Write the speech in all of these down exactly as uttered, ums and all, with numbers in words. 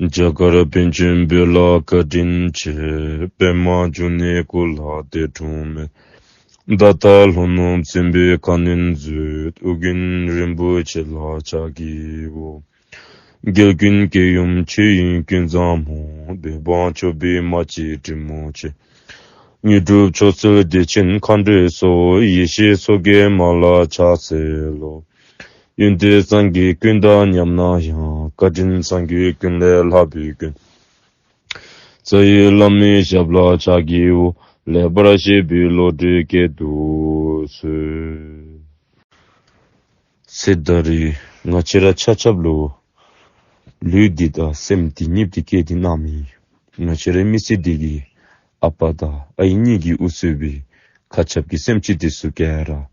རྒྱ་གར་པཎ་ཆེན་བོད་ལ་བཀའ་དྲིན་ཆེ། པདྨ་འབྱུང་གནས་སྐུ་ལ་འདས་འཁྲུངས་མེད། ད་ལྟ་ལྷོ་ནུབ་སྲིན་པོའི་ཁ་གནོན་མཛད། ཨོ་རྒྱན་རིན་པོ་ཆེ་ལ་ཕྱག་བགྱིའོ། རྒྱལ་ཀུན་སྐྱོང་ཡུམ་ཆོས་དབྱིངས་ཀུན་བཟང་མོ། བོད་འབངས་སྐྱོབ་པའི་མ་གཅིག་དྲིན་མོ་ཆེ། དངོས་གྲུབ་མཆོག་སྩོལ་བདེ་ཆེན་མཁའ་འགྲོའི་གཙོ། ཡེ་ཤེས་མཚོ་རྒྱལ་མ་ལ་ཕྱག་འཚལ་ལོ། ཡོན་ཏན་སངས་རྒྱས་ཀུན་དང་མཉམ་ན་ཡང་། བཀའ་དྲིན་སངས་རྒྱས་ཀུན་ལས་ལྷག་པའི་མགོན། རྩ་བའི་བླ་མའི་ཞབས་ལ་ཕྱག་བགྱིའོ། ལེགས་པར་བཤད་པའི་བློ་གྲོས་བསྐྱེད་དུ་གསོལ། ཚེ་ད་རེས་ང་བཅས་ར་ཆ་ཁྱབ་ལུ་ལུས་འདི་དང་སེམས་འདི་གཉིས་འདི་བསྐྱེད་དེ་གནང་མི་ང་བཅས་རའི་མི་ཚེ་འདི་གི་ཨ་པ་དང་ཨའི་གཉིས་ཀྱིས་དབུ་གཙོས་པའི་མཁའ་ཁྱབ་ཀྱི་སེམས་ཅན་འདི་ཚུ་ག་ར་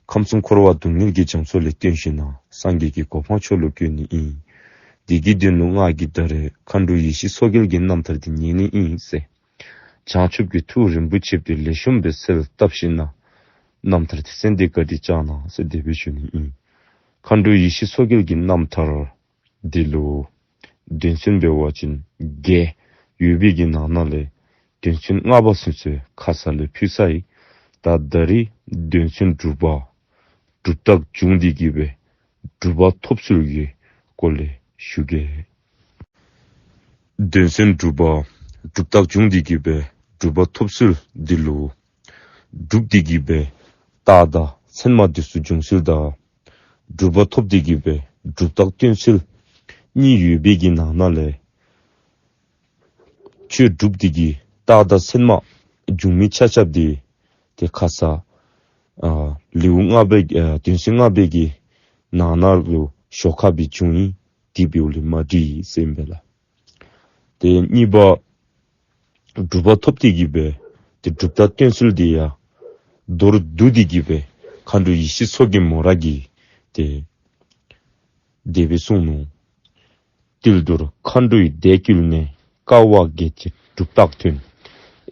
ཁམས་གསུམ་འཁོར་བ་སྡུག་བསྔལ་གྱི་རྒྱ་མཚོ་ལས་བཏོན་ཞིནམ་ལས་སངས་རྒྱས་ཀྱི་གོ་འཕང་མཆོག་ལུ་བཀོད་ནི་ཨིན། དེ་གི་དོན་ལུ་ང་གིས་ད་རེས་མཁའ་འགྲོ་ཡེ་ཤེས་མཚོ་རྒྱལ་གྱི་རྣམ་ཐར་འདི་ཉན་ནི་ཨིན་ཟེར། བྱང་ཆུབ་ཀྱི་ཐུགས་རིན་པོ་ཆེ་འདི་ལེགས་ཤོམ་སྦེ་གསལ་བཏབ་ཞིནམ་ལས་རྣམ་ཐར་འདི་གསན་ཏེ་བཀའ་དྲིན་བསྐྱང་གནང་ཟེར་དེ་སྦེ་ཞུ་ནི་ཨིན། མཁའ་འགྲོ་ཡེ་ཤེས་མཚོ་རྒྱལ་གྱི་རྣམ་ཐར་འདི་ལུ་དོན་ཚན་འབད་བ་ཅིན་བརྒྱད་ཡོད་པའི་གི་ནང་ན་ལས་དོན་ཚན་ལྔ་པ་ཚུན་ཚོད་ཁ་ཙ་ལས་ཕུལ་ཚར་ཡི། ད་ད་རེས་དོན་ཚན་དྲུག་པ་གྲུབ་རྟགས་བྱུང་སྟེ་གི་སྦེ་གྲུབ་པ་ཐོབ་ཚུལ་གྱི་སྐོར་ལས་ཞུ་གེ། དོན་ཚན་དྲུག་པ་གྲུབ་རྟགས་བྱུང་སྟེ་གི་སྦེ་གྲུབ་པ་ཐོབ་ཚུལ་འདི་ལུ་གྲུབ་སྟེ་གི་སྦེ་རྟགས་དང་མཚན་མ་འདི་ཚུ་འབྱུང་ཚུལ་དང་གྲུབ་པ་ཐོབ་སྟེ་གི་སྦེ་གྲུབ་རྟགས་སྟོན་ཚུལ་གཉིས་ཡོད་པའི་གི་ནང་ན་ལས་ཆོས་གྲུབ་སྟེ་གི་རྟགས་དང་མཚན་མ་འབྱུང་མི་ཆ་ཁྱབ་འདི་ཏེ་ཁ་ཙ་ཨ་ལེའུ་ལྔ་པའི་ཨ་དོན་ཚན་ལྔ་པའི་གི་ནང་ན་ལུ་ཞོར་ཁ་སྦེ་བྱུང་ཡི། དེ་འབདཝ་ལས་མ་འགྲིག་ཟེར་ཨིན་པས་ལགས། ཏེ་གཉིས་པ་གྲུབ་པ་ཐོབ་སྟེ་གི་སྦེ་ཏེ་གྲུབ་རྟགས་སྟོན་ཚུལ་འདི་ཡང་མདོར་བསྡུས་ཏེ་གི་སྦེ་མཁའ་འགྲོ་ཡེ་ཤེས་མཚོ་རྒྱལ་མོ་ར་གིས་ཏེ་དེ་སྦེ་གསུངས་ནུག། ཏིལ་འབྲུར་མཁའ་འགྲོའི་སྡེ་བསྐུལ་ནས། དཀའ་བ་བརྒྱད་ཀྱི་གྲུབ་རྟགས་སྟོན།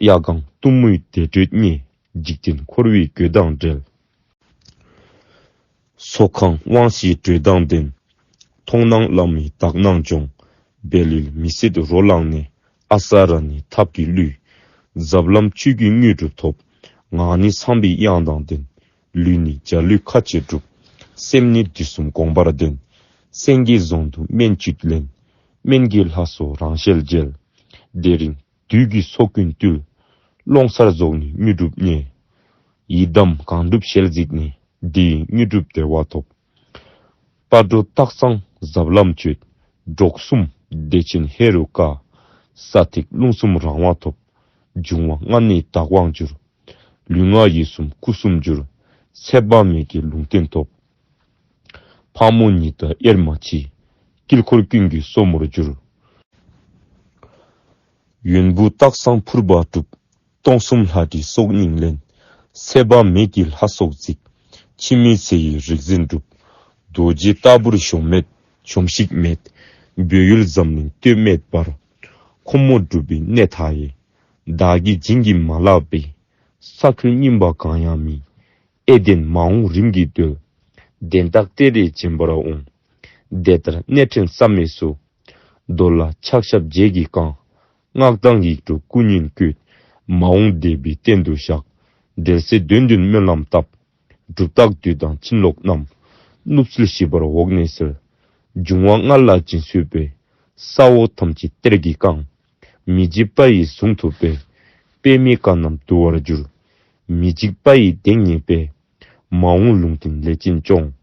གཡའ་སྒང་གཏུམ་མོའི་བདེ་དྲོད་རྙེད། འཇིག་རྟེན་འཁོར་བའི་རྒོད་དང་བྲལ། ཚོགས་ཁང་དབང་ཕྱིའི་དྲོད་དང་ལྡན། མཐོང་སྣང་ལྷ་མོའི་དག་སྣང་སྦྱོང་། སྦས་ལུས་མི་ཟད་རོ་ལངས་ནས། ཨ་ས་ར་ཎི་ཐབས་ཀྱིས་བསླུས། ཟབ་ལམ་ཆོས་ཀྱི་དངོས་གྲུབ་ཐོབ། ངག་ནི་ཚངས་པའི་དབྱངས་དང་ལྡན། ལུས་ནི་འཇའ་ལུས་མཁའ་སྤྱོད་གྲུབ། སེམས་ནི་དུས་གསུམ་དགོངས་པར་ལྡན། སེང་གེའི་གཟོང་དུ་སྨན་བཅུད་ལེན། སྨན་གྱི་ལྷ་ཚོགས་རང་ཞལ་མཇལ། དེ་རིང་བདུད་ཀྱི་ཚོགས་ཀུན་བཏུལ། ཀློང་གསར་རྫོགས་ནས་དངོས་གྲུབ་བརྙེས། ཡི་དམ་གང་འགྲུབ་ཞལ་གཟིགས་ནས། འདི་ཡི་དངོས་གྲུབ་བདེ་བ་ཐོབ། སྤ་གྲོ་སྟག་ཚང་ཟབ་ལམ་སྤྱོད། འབྲོག་གསུམ་བདེ་ཆེན་ཧེ་རུ་ཀ། ས་ཐིག་རླུང་གསུམ་རང་དབང་ཐོབ། འབྱུང་བ་ལྔ་ནི་དག་དབང་འགྱུར། ལུས་ངག་ཡིད་གསུམ་སྐུ་གསུམ་འགྱུར། ཚེ་དཔག་མེད་ཀྱི་ལུང་བསྟན་ཐོབ། ཕག་མོ་ཉི་ཟླ་གཡེར་མ་མཆིས། དཀྱིལ་འཁོར་ཀུན་གྱི་སོར་མོར་གྱུར། ཡོན་བུ་སྟག་ཚང་ཕུར་པ་གྲུབ། སྟོང་གསུམ་ལྷ་འདྲེའི་སྲོག་སྙིང་ལེན། ཚེ་དཔག་མེད་ཀྱི་ལྷ་ཚོགས་གཟིགས། འཆི་མེད་ཚེ་ཡི་རིག་འཛིན་གྲུབ། རྡོ་རྗེ་ལྟ་བུར་གཞོམ་མེད་གཞོམ་གཞིག་མེད། བོད་ཡུལ་འཛམ་གླིང་སྟོད་སྨད་བར། ཁོ་མོ་གྲུབ་པའི་གནས་མཐའ་ཡས། བདག་གིས་བྱིན་གྱིས་མ་བརླབས་པའི། ས་ཁུལ་རྙིང་པ་གང་ཡང་མེད། ཨེ་ལྡན་མ་འོངས་རིམ་གྱིས་བརྟོལ། དན་རྟགས་སྟེ་རེ་སྦྱིན་པར་འོང་། དེ་ལྟར་གནས་ཕྲན་བསམ་མེད་སུ། རྡོ་ལ་ཕྱག་ཞབས་རྗེས་ཀྱིས་བསྐང་། སྔགས་དང་ཡིག་འབྲུ་སྐུ་བརྙན་བཀོད། མ་འོངས་འདས་པའི་རྟེན་དུ་བཞག། འབྲེལ་ཚད་དོན་བདུན་སྨོན་ལམ་བཏབ། གྲུབ་རྟགས་བསྡུས་དང་ཕྱིན་ལོག་རྣམས། བསྣུབས་ཚུལ་ཞིབ་པར་འོག་ནས་གསལ། འབྱུང་བ་ལྔ་ལ་སྦྱིན་སྲེག་པས། ས་འོག་ཐམས་ཅད་གཏེར་གྱིས་བཀང་། མི་འཇིགས་པ་ཡི་གཟུངས་ཐོབ་པས། པདྨའི་བཀའ་རྣམས་འདུ་བར་འགྱུར། མི་འཇིགས་པ་ཡི་གདེང་རྙེད་པས། མ་འོངས་ལུང་བསྟན་ལས་ཅན་སྐྱོང་།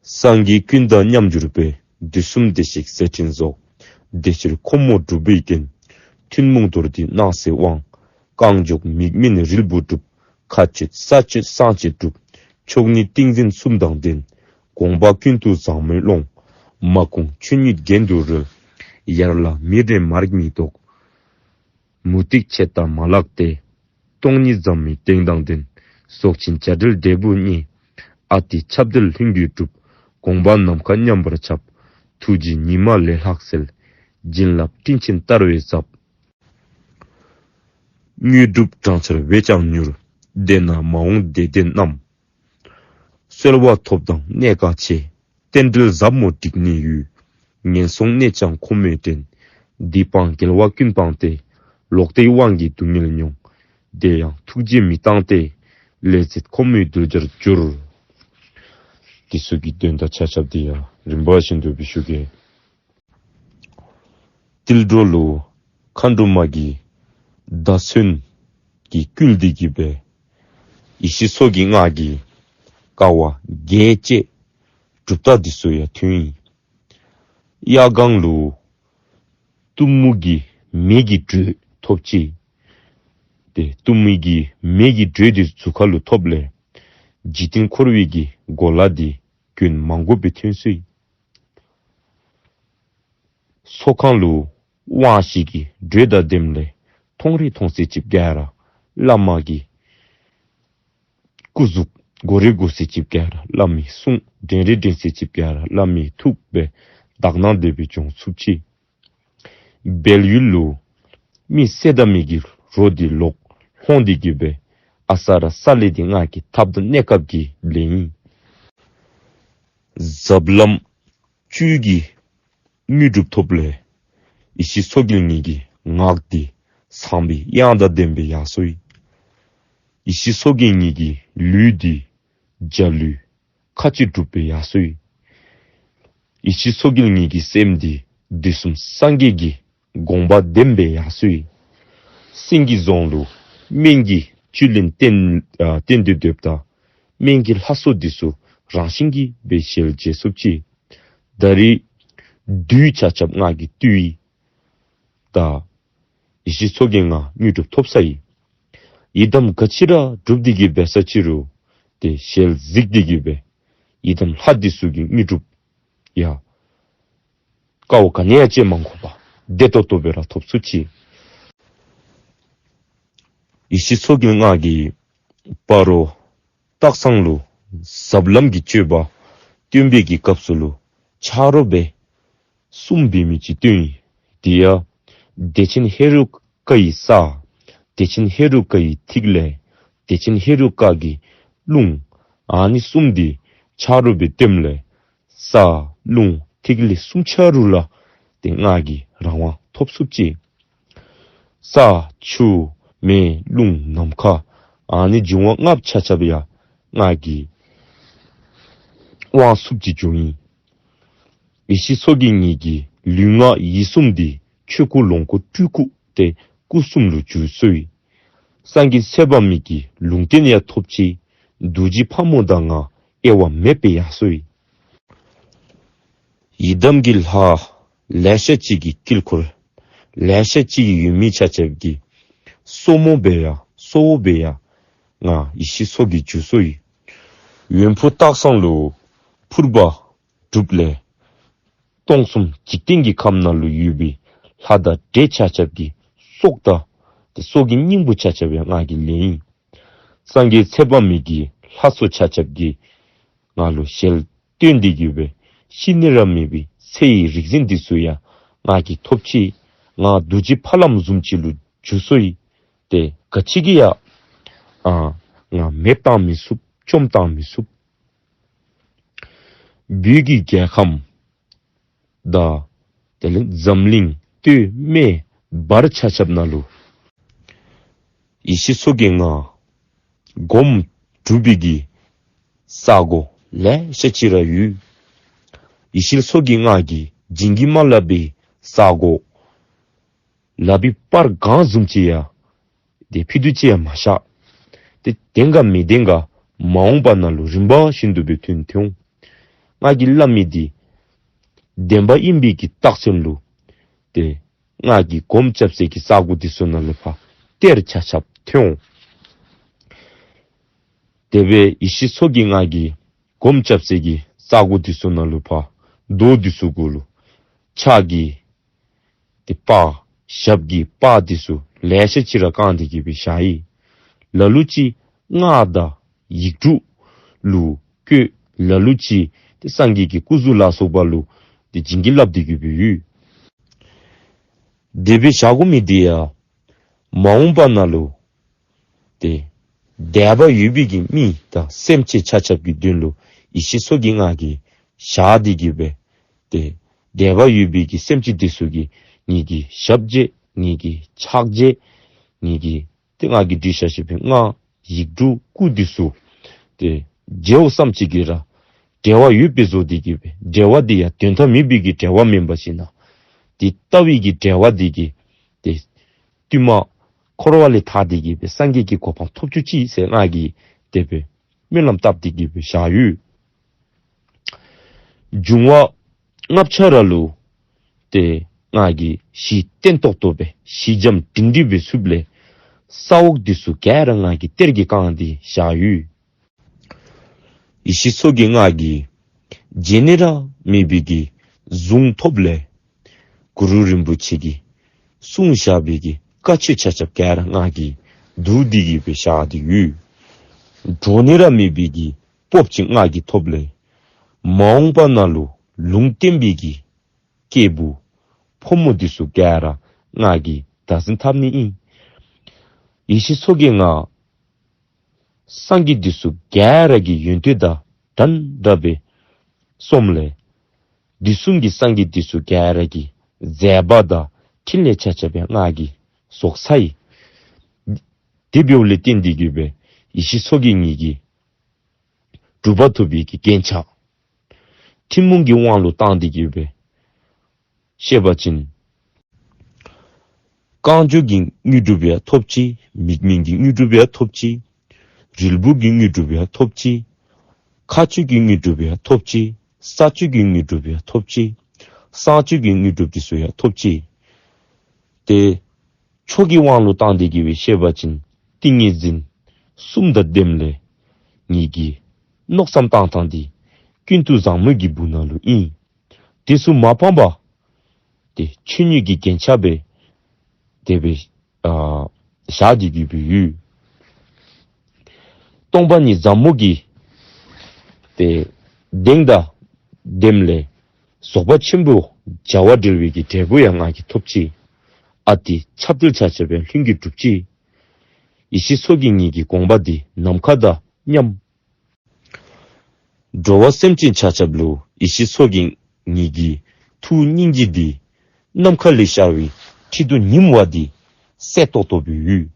སངས་རྒྱས་ཀུན་དང་མཉམ་གྱུར་པས། དུས་གསུམ་བདེ་གཤེགས་མཛད་འཕྲིན་རྫོགས། དེ་ཕྱིར་ཁོ་མོ་གྲུབ་པའི་རྒྱན། ཐུན་མོང་རྡོར་བཟླས་སྣང་སྲིད་དབང་། རྐང་མགྱོགས་མིག་སྨན་རིལ་བུ་གྲུབ། མཁའ་སྤྱོད་ས་སྤྱོད་སྲང་སྤྱོད་གྲུབ། མཆོག་ནི་ཏིང་འཛིན་གསུམ་དང་ལྡན། དགོངས་པ་ཀུན་ཏུ་བཟང་མོའི་ཀློང་། མ་བསྐུངས་ཆོས་ཉིད་རྒྱན་དུ་རོལ། ཡར་ལ་མི་རེ་མར་མི་ལྡོག། མུ་སྟེགས་ཆད་ལྟ་མ་ལགས་ཏེ། སྟོང་ཉིད་ཟབ་མོའི་གདེང་དང་ལྡན། རྫོགས་ཆེན་བྱ་བྲལ་འབྲས་བུ་བརྙེས། ཨ་ཏི་ཁྱབ་བརྡལ་ལྷུན་གྱིས་གྲུབ། དགོངས་པ་ནམ་མཁའ་མཉམ་པར་ཁྱབ། ཐུགས་རྗེ་ཉི་མ་ལས་ལྷག་གསལ། བྱིན་རླབས་སྤྲིན་ཆེན་བསྟར་བའི་ཟབ། དངོས་གྲུབ་བགྲང་འཆར་བས་ཀྱང་མྱུར། དེས་ན་མ་འོངས་བདེ་ལྡན་རྣམས། གསོལ་བ་ཐོབ་དང་གནད་འགག་ཆེ། རྟེན་འབྲེལ་ཟབ་མོ་བསྒྲིགས་ནས་ཡོད། ངན་སོང་གནས་ཀྱང་ཁོ་མོས་འདྲེན། སྡིག་སྤངས་དགེ་བ་ཀུན་སྤངས་ཏེ། ལོག་ལྟའི་དབང་གིས་སྡུག་བསྔལ་མྱོང་། དེ་ཡང་ཐུགས་རྗེས་མི་བཏང་སྟེ། ལས་མཛད་ཁོ་མོའི་གདུལ་བྱར་འགྱུར། འདི་ཚུ་གི་དོན་དག་ཆ་ཁྱབ་འདི་ཡང་རིམ་པ་བཞིན་དུ་སྦེ་ཞུ་གེ། ཏིལ་འབྲུ་ལུ་མཁའ་འགྲོ་མ་གིས་མདའ་མཚོན་གྱིས་བསྐུལ་ཏེ་གི་སྦེ་ཡེ་ཤེས་མཚོ་རྒྱལ་ང་གིས་དཀའ་བ་བརྒྱ་སྤྱད་གྲུབ་རྟགས་འདི་ཚུ་ཡང་ཐོན་ཡི། གཡའ་སྒང་ལུ་གཏུམ་མོ་གི་མེ་གི་འགྲོས་ཐོབ་ཅི། ཏེ་གཏུམ་མོ་གི་མེ་གི་འགྲོས་འདི་གཟུགས་ཁ་ལུ་ཐོབ་ལས་འཇིག་རྟེན་འཁོར་བའི་གི་གོ་ལ་འདི་གྱོན་མ་དགོ་པར་ཐོན་སོ་ཡི། ཚོགས་ཁང་ལུ་དབང་ཤེད་ཀྱི་འགྲོས་དང་ལྡནམ་ལས་མཐོང་རེ་མཐོང་ཚད་ཅིག་ག་ར་བླ་མ་གི་སྐུ་གཟུགས་གོ་རེ་གོ་ཚད་ཅིག་ག་ར་བླ་མའི་གསུང་དྲན་རེ་དྲན་ཚད་ཅིག་ག་ར་བླ་མའི་ཐུགས་སྦེ་དག་སྣང་དེ་སྦེ་འབྱུང་ཚུགས་ཅི། སྦལ་ཡུལ་ལུ་མི་བསད་ད་མི་གི་རོ་འདི་ལོག་ལྷོང་སྟེ་གི་སྦེ་ཨ་ས་ར་ས་ལེ་འདི་ང་གིས་ཐབས་དང་གནས་སྐབས་ཀྱི་ལས་ཨིན། ཟབ་ལམ་བཅུ་གི་དངོས་གྲུབ་ཐོབ་ལས་ཡེ་ཤེས་མཚོ་རྒྱལ་ངེ་གི་ངག་འདི་ཚངས་པའི་དབྱངས་དང་ལྡནམ་སྦེ་ཡར་སོ་ཡི། ཡེ་ཤེས་མཚོ་རྒྱལ་ངེ་གི་ལུས་འདི་འཇའ་ལུས་ཁ་ཅིག་གྲུབ་སྦེ་ཡར་སོ་ཡི། ཡེ་ཤེས་མཚོ་རྒྱལ་ངེ་གི་སེམས་འདི་དུས་གསུམ་སངས་རྒྱས་ཀྱི་དགོངས་པ་ལྡནམ་སྦེ་ཡར་སོ་ཡི། སེང་གེ་རྫོང་ལུ་སྨན་གྱི་བཅུད་ལེན་བསྟེན་ཨ་བསྟེན་ཏེ་སྡོདཔ་ད་སྨན་གྱི་ལྷ་ཚོགས་འདི་ཚུ་རང་བཞིན་གྱིས་སྦེ་ཞལ་མཇལ་ཚུགས་ཅི། ད་རིས་བདུད་ཆ་ཁྱབ་ང་གིས་བཏུལ་ཡི། ད་ཡེ་ཤེས་མཚོ་རྒྱལ་ང་དངོས་གྲུབ་ཐོབ་ཚར་ཡི། ཡི་དམ་ག་ཅི་ར་སྒྲུབ་སྟེ་གི་འབད་ས་ཅི་རུང་ཏེ་ཞལ་གཟིགས་ཏེ་གི་སྦེ་ཡི་དམ་ལྷ་འདི་ཚུ་གི་དངོས་གྲུབ་ཡང་དཀའ་བ་ག་ནི་ཡང་སྤྱད་མ་དགོ་པར་བདེ་ཏོག་ཏོ་སྦེ་ར་ཐོབ་ཚུགས་ཅི། ཡེ་ཤེས་མཚོ་རྒྱལ་ང་གིས་སྤ་རོ་སྟག་ཚང་ལུ་ཟབ་ལམ་གྱི་སྤྱོད་པ་སྟོན་པའི་གི་སྐབས་སུ་ལུ་ཆ་རོགས་སྦེ་གསུམ་འབད་མི་ཅིག་བཏོན་ཡི། དེ་ཡང་བདེ་ཆེན་ཧེ་རུ་ཀ་ཡི་ས། བདེ་ཆེན་ཧེ་རུ་ཀ་ཡི་ཐིག་ལེ། བདེ་ཆེན་ཧེ་རུ་ཀ་གི་རླུང་། ཨ་ནི་གསུམ་འདི་ཆ་རོགས་སྦེ་བཏོནམ་ལས་ས་རླུང་ཐིག་ལེ་གསུམ་ཆ་རུང་ར་ཏེ་ང་གིས་རང་དབང་ཐོབ་ཚུགས་ཅི། ས་ཆུ་མེ་རླུང་ནམ་མཁའ་ཨ་ནི་འབྱུང་བ་ལྔ་ཆ་ཁྱབ་ཡང་ང་གིས་དབང་ཚུགསཔ་ཅིག་བྱུང་ཡི། ཡེ་ཤེས་མཚོ་རྒྱལ་ངེ་གི་ལུས་ངག་ཡིད་གསུམ་འདི་ཆོས་སྐུ་ལོངས་སྐུ་སྤྲུལ་སྐུ་ཏེ་སྐུ་གསུམ་ལུ་འགྱུར་སོ་ཡི། སངས་རྒྱས་ཚེ་དཔག་མེད་ཀྱི་ལུང་བསྟན་ཡང་ཐོབ་ཅི། རྡོ་རྗེ་ཕག་མོ་དང་ང་དབྱེ་བ་མེད་པར་ཡར་སོ་ཡི། ཡི་དམ་གྱི་ལྷ་ལེ་ཤ་ཅིག་གི་དཀྱིལ་འཁོར་ལེ་ཤ་ཅིག་ཡོད་མི་ཆ་ཁྱབ་ཀྱི་སོར་མོ་སྦེ་ཡང་གཙོ་བོ་སྦེ་ཡང་ང་ཡེ་ཤེས་མཚོ་རྒྱལ་འགྱུར་སོ་ཡི། ཡོན་ཕུ་སྟག་ཚང་ལུ་ཕུར་པ་སྒྲུབ་ལས་སྟོང་གསུམ་འཇིག་རྟེན་གྱི་ཁམས་ནང་ལུ་ཡོད་པའི་ལྷ་དང་འདྲེ་ཆ་ཁྱབ་ཀྱི་སྲོག་དང་ཏེ་སྲོག་གི་སྙིང་པོ་ཆ་ཁྱབ་ཡང་ང་གིས་ལེན་ཡི། སངས་རྒྱས་ཚེ་དཔག་མེད་ཀྱི་ལྷ་ཚོགས་ཆ་ཁྱབ་ཀྱིས་ང་ལུ་ཞལ་སྟོན་ཏེ་གི་སྦེ་ཤི་ནི་ར་མེད་པའི་ཚེ་ཡི་རིག་འཛིན་འདི་ཚུ་ཡང་ང་གིས་ཐོབ་ཅི། ང་རྡོ་རྗེ་ཕ་ལམ་བཟུམ་ཅིག་ལུ་འགྱུར་སོ་ཡི། ཏེ་ག་ཅི་གིས་ཡང་ཨ་ང་མེདཔ་བཏང་མི་ཚུགས། བཅོམ་བཏང་མི་ཚུགས། བོད་ཀྱི་རྒྱལ་ཁམས་དང་དེ་ལས་འཛམ་གླིང་སྟོད་སྨད་བར་ཆ་ཁྱབ་ནང་ལུ་ཡེ་ཤེས་མཚོ་རྒྱལ་ང་སྒོམ་སྒྲུབ་པའི་གི་ས་གོ་ལེ་ཤ་ཅིག་ར་ཡོད། ཡེ་ཤེས་མཚོ་རྒྱལ་ང་གིས་བྱིན་གྱིས་མ་བརླབས་པའི་ས་གོ་ལག་པའི་པར་གང་བཟུམ་ཅིག་ཡང་ཏེ་ཕུད་རྡོག་ཅིག་ཡང་མ་བཞག། ཏེ་བདེན་ག་མི་བདེན་ག་མ་འོངས་པ་ནང་ལུ་རིམ་པ་བཞིན་དུ་སྦེ་ཐོན་ཐོན་འོང་། ང་གིས་སླབ་མི་འདི་བདེན་པ་ཨིན་པའི་གི་རྟགས་མཚན་ལུ་ཏེ་ང་གིས་སྒོམ་རྐྱབ་སའི་གི་ས་གོ་འདི་ཚུ་ནང་ལུ་ཕར་གཏེར་ཆ་ཁྱབ་ཐོན་འོང་། དེ་སྦེ་ཡེ་ཤེས་མཚོ་རྒྱལ་ང་གིས་སྒོམ་རྐྱབ་སའི་གི་ས་གོ་འདི་ཚུ་ནང་ལུ་ཕར་རྡོ་འདི་ཚུ་གུ་ལུ་ཕྱག་གི་ཏེ་པར་ཞབས་ཀྱི་པར་འདི་ཚུ་ལེ་ཤ་ཅིག་ར་བཀང་སྟེ་གི་སྦེ་བཞག་ཡི། ལ་ལུ་ཅིག་སྔགས་དང་ཡིག་དྲུག་ལུ་བཀོད། ལ་ལུ་ཅིག་ཏེ་སངས་རྒྱས་ཀྱི་སྐུ་གཟུགས་ལ་སོགས་པ་ལུ་ཏེ་བྱིན་གྱིས་བརླབས་ཏེ་གི་སྦེ་ཡོད། དེ་སྦེ་བཞག་དགོ་མི་འདི་ཡང་མ་འོངས་པ་ནང་ལུ་ཏེ་དད་པ་ཡོད་པའི་གི་མི་དང་སེམས་ཅན་ཆ་ཁྱབ་ཀྱི་དོན་ལུ་ཡེ་ཤེས་མཚོ་རྒྱལ་ང་གིས་བཞག་སྟེ་གི་སྦེ་ཏེ་ འབྲེལ་བ་ཡོད་པའི་གི་སེམས་ཅན་འདི་ཚུ་གིས་ངེ་གི་ཞབས་རྗེས་ངེ་གི་ཕྱག་རྗེས་ངེ་གི་ཏེ་ང་གིས་བྲིས་བཞག་བཞག་པའི་སྔགས་ཡིག་འབྲུ་སྐུ་འདི་ཚུ་ཏེ་མཇལཝ་ཙམ་ཅིག་གིས་ར་འབྲེལ་བ་ཡོདཔ་སྦེ་བཟོ་སྟེ་གི་སྦེ་འབྲེལ་བ་འདི་ཡང་དོན་དག་མེད་པའི་གི་འབྲེལ་བ་མེན་པ་ཅིན་ན་ཏེ་ལྟ་བའི་གི་འབྲེལ་བ་འདི་གིས་ཏེ་བསྟུད་མར་འཁོར་བ་ལས་ཐར་ཏེ་གི་སྦེ་སངས་རྒྱས་ཀྱི་གོ་འཕང་ཐོབ་བཅུག་ཅིག་ཟེར་ང་གིས་དེ་སྦེ་སྨོན་ལམ་བཏབ་སྟེ་གི་སྦེ་བཞག་ཡོད། འབྱུང་བ་ལྔ་ཆ་ར་ལུ་ཏེ་ང་གིས་གཞི་བརྟན་ཏོག་ཏོ་སྦེ་གཞི་འཇམ་སྒྲིང་སྒྲིང་སྦེ་ཚུགསཔ་ལས་ས་འོག་འདི་ཚུ་ག་ར་ང་གིས་གཏེར་གྱིས་བཀང་སྟེ་བཞག་ཡོད། ཡེ་ཤེས་མཚོ་རྒྱལ་ང་གིས་བརྗེད་ནི་ར་མེད་པའི་གི་གཟུངས་ཐོབ་ལས་གུ་རུ་རིན་པོ་ཆེ་གིས་གསུངས་བཞག་པའི་གི་བཀའ་ཆོས་ཆ་ཁྱབ་ག་ར་ང་གིས་བསྡུ་སྟེ་གི་སྦེ་བཞག་སྟེ་ཡོད། འགྲོ་ནི་ར་མེད་པའི་གི་སྤོབས་ཅིག་ང་གིས་ཐོབ་ལས་མ་འོངས་པ་ནང་ལུ་ལུང་བསྟན་པའི་གི་སྐྱེས་བུ་ཕོ་མོ་འདི་ཚུ་ག་ར་ང་གིས་བདག་འཛིན་འཐབ་ནི་ཨིན། ཡེ་ཤེས་མཚོ་རྒྱལ་ང་སངས་རྒྱས་འདི་ཚུ་ག་ར་གི་ཡོན་ཏན་དང་འདྲན་འདྲ་སྦེ་སོངམ་ལས་དུས་གསུམ་གྱི་སངས་རྒྱས་འདི་ཚུ་ག་ར་གི་མཛད་པ་དང་ཕྲིན་ལས་ཆ་ཁྱབ་སྦེ་ང་གིས་རྫོགས་ཚར་ཡི། དེ་འབདཝ་ལས་བརྟེན་ཏེ་གི་སྦེ་ཡེ་ཤེས་མཚོ་རྒྱལ་ངེ་གི་གྲུབ་པ་ཐོབ་པའི་གི་རྒྱན་ཆ་ཐུན་མོང་གི་དབང་ལུ་བཏང་སྟེ་གི་སྦེ་བཤད་པ་ཅིན་རྐང་མགྱོགས་ཀྱི་དངོས་གྲུབ་ཡང་ཐོབ་ཅི། མིག་སྨན་གྱི་དངོས་གྲུབ་ཡང་ཐོབ་ཅི། རིལ་བུ་གི་དངོས་གྲུབ་ཡང་ཐོབ་ཅི། མཁའ་སྤྱོད་ཀྱི་དངོས་གྲུབ་ཡང་ཐོབ་ཅི། ས་སྤྱོད་ཀྱི་དངོས་གྲུབ་ཡང་ཐོབ་ཅི། གསང་སྤྱོད་ཀྱི་དངོས་གྲུབ་འདི་ཚུ་ཡང་ཐོབ་ཅི། ཏེ་མཆོག་གི་དབང་ལུ་བཏང་སྟེ་གི་སྦེ་བཤད་པ་ཅིན་ཏིང་ངེ་འཛིན་གསུམ་དང་ལྡནམ་ལས་ངེ་གི་མནོ་བསམ་བཏང་ཐངས་འདི་ཀུན་ཏུ་བཟང་མོ་གི་སྦུག་ན་ལུ་ཨིན། དེ་ཚུ་མ་སྤངས་པར་ཏེ་ཆོས་ཉིད་ཀྱི་རྒྱན་ཆ་སྦེ་དེ་སྦེ་ཨ་བཞག་སྟེ་གི་སྦེ་ཡོད། སྟོང་པ་ཉིད་ཟབ་མོ་གི་ཏེ་གདེང་དང་ལྡནམ་ལས་རྫོགས་པ་ཆེན་པོ་བྱ་བ་བྲལ་བའི་གི་འབྲས་བུ་ཡང་ང་གིས་ཐོབ་ཅི། ཨ་ཏི་ཁྱབ་གདལ་ཆ་ཁྱབ་ཡང་ལྷུན་གྱིས་གྲུབ་ཅི། ཡེ་ཤེས་མཚོ་རྒྱལ་ངེ་གི་དགོངས་པ་འདི་ནམ་མཁའ་དང་མཉམ། འགྲོ་བ་སེམས་ཅན་ཆ་ཁྱབ་ལུ་ཡེ་ཤེས་མཚོ་རྒྱལ་ངེ་གི་ཐུགས་སྙིང་རྗེ་འདི་ནམ་མཁའ་ལས་ཤར་བའི་ཁྲི་གདུགས་ཉིམ་བ་འདི་གསལ་ཏོག་ཏོ་སྦེ་ཡོད།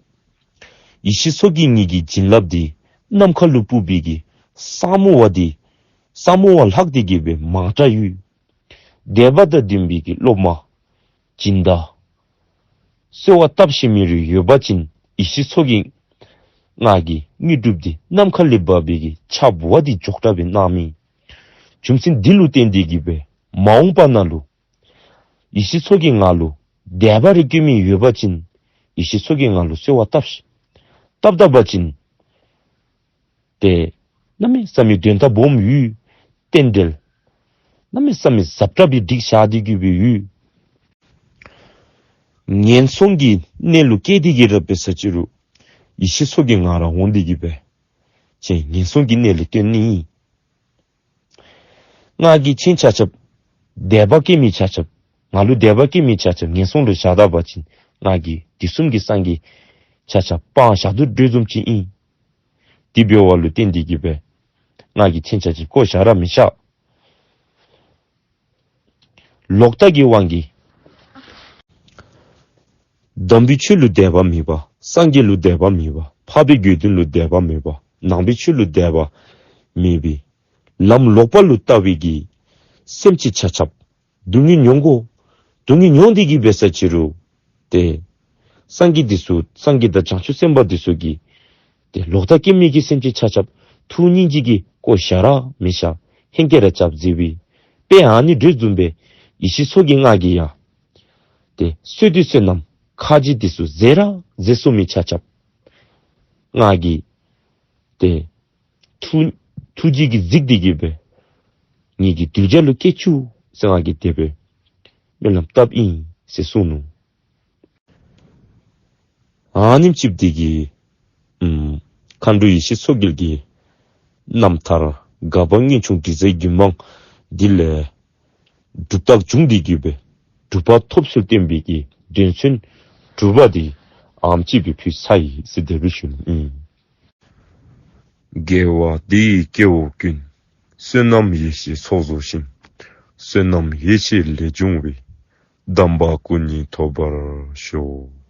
ཡེ་ཤེས་མཚོ་རྒྱལ་ངེ་གི་བྱིན་རླབས་འདི་ནམ་མཁའ་ལུ་སྤུབས་པའི་གི་ས་སྨུག་བ་འདི་ས་སྨུག་བ་ལྷག་སྟེ་གི་སྦེ་མང་དྲགས་ཡོད། དད་པ་དང་ལྡན་པའི་གི་སློབ་མ་སྦྱིན་བདག་གསོལ་བ་བཏབ་ཤེས་མི་རེ་ཡོད་པ་ཅིན་ཡེ་ཤེས་མཚོ་རྒྱལ་ང་གི་དངོས་གྲུབ་འདི་ནམ་མཁའ་ལས་འབབ་པའི་གི་ཆརཔ་བ་འདི་མགྱོགས་དྲགས་སྦེ་གནང་མི། རྒྱུ་མཚན་འདི་ལུ་བརྟེན་ཏེ་གི་སྦེ་མ་འོངས་པ་ནང་ལུ་ཡེ་ཤེས་མཚོ་རྒྱལ་ང་ལུ་དད་པ་རེ་བསྐྱེད་མི་ཡོད་པ་ཅིན་ཡེ་ཤེས་མཚོ་རྒྱལ་ང་ལུ་གསོལ་བ་བཏབ་ཤིག། བཏབ་ད་པ་ཅིན་ཏེ་གནམ་མེད་ས་མེད་དོན་དག་སྦོམ་ཡོད། རྟེན་འབྲེལ་གནམ་མེད་ས་མེད་ཟབ་དྲགས་སྦེ་སྒྲིག་བཞག་སྟེ་གི་སྦེ་ཡོད། ངན་སོང་གི་གནས་ལུ་སྐྱེས་ཏེ་གི་ར་འབད་ས་ཅི་རུང་ཡེ་ཤེས་མཚོ་རྒྱལ་ང་ར་འོང་སྟེ་གི་སྦེ་ཁྱེད་ངན་སོང་གི་གནས་ལས་བཏོན་ནི་ཨིན། ང་གིས་ཁྱེད་ཆ་ཁྱབ་དད་པ་བསྐྱེད་མི་ཆ་ཁྱབ་ང་ལུ་དད་པ་བསྐྱེད་མི་ཆ་ཁྱབ་ངན་སོང་ལུ་བཞག་ད་པ་ཅིན་ང་གིས་དུས་གསུམ་གྱི་སངས་རྒྱས་ཆ་ཁྱབ་སྤང་བཞག་དོ་འདྲཝ་བཟུམ་ཅིག་ཨིན། དེ་འབདཝ་ལུ་བརྟེན་ཏེ་གི་སྦེ་ང་གིས་ཁྱེད་ཆ་ཁྱབ་བཀོ་བཞག་ར་མི་བཞག། ལོག་ལྟ་གི་དབང་གིས་དམ་པའི་ཆོས་ལུ་དད་པ་མེད་པ། སངས་རྒྱས་ལུ་དད་པ་མེད་པ། འཕགས་པའི་དགེ་འདུན་ལུ་དད་པ་མེད་པ། ནང་པའི་ཆོས་ལུ་དད་པ་མེད་པའི་ལམ་ལོག་པ་ལུ་ལྟ་བའི་གི་སེམས་ཅན་ཆ་ཁྱབ་སྡུག་བསྔལ་མྱོང་དགོ། སྡུག་བསྔལ་མྱོང་སྟེ་གི་འབད་ས་ཅི་རུང་ཏེ་སངས་རྒྱས་འདི་ཚུ་སངས་རྒྱས་དང་བྱང་ཆུབ་སེམས་དཔའ་འདི་ཚུ་གིས་ཏེ་ལོག་ལྟ་སྐྱེ་མི་གི་སེམས་ཅན་ཆ་ཁྱབ་ཐུགས་སྙིང་རྗེ་གིས་བཀོ་བཞག་ར་མི་བཞག། ཧེང་སྐལ་ར་རྐྱབ་མཛད་པའི་དཔེ་ཨ་ནི་འདྲཝ་བཟུམ་སྦེ་ཡེ་ཤེས་མཚོ་རྒྱལ་ང་གིས་ཡང་ཏེ་བསོད་བདེ་བསོད་ནམས་ཁ་རྗེ་འདི་ཚུ་ཟད་ར་ཟད་སོང་མི་ཆ་ཁྱབ་ང་གིས་ཏེ་ཐུགས་ཐུགས་རྗེ་གིས་གཟིགས་ཏེ་གི་སྦེ་ངེ་གི་གདུལ་བྱ་ལུ་སྐྱེ་བཅུག་ཟེར་ང་གིས་དེ་སྦེ་སྨོན་ལམ་བཏབ་ཨིན་ཟེར་གསུངས་ནུག། ཨ་ནེམ་ཅིག་འདི་གིས་ཨམ་མཁའ་འགྲོ་ཡེ་ཤེས་མཚོ་རྒྱལ་གྱི་རྣམ་ཐར་དགའ་བ་ངེས་འབྱུང་དྲི་ཟའི་རྒྱུད་མང་འདི་ལས་གྲུབ་རྟགས་བྱུང་སྟེ་གི་སྦེ་གྲུབ་པ་ཐོབ་ཚུལ་བསྟན་པའི་གི་དོན་ཚན་དྲུག་པ་འདི་ཨ་ནེམ་ཅིག་སྦེ་ཕུལ་ཚར་ཡི་ཟེར་དེ་སྦེ་ཞུ་ནི་ཨིན། དགེ་བ་འདི་ཡིས་སྐྱེ་བོ་ཀུན། བསོད་ནམས་ཡེ་ཤེས་ཚོགས་རྫོགས་ཤིང་། བསོད་ནམས་ཡེ་ཤེས་ལས་བྱུང་བའི། དམ་པ་སྐུ་གཉིས་ཐོབ་པར་ཤོག།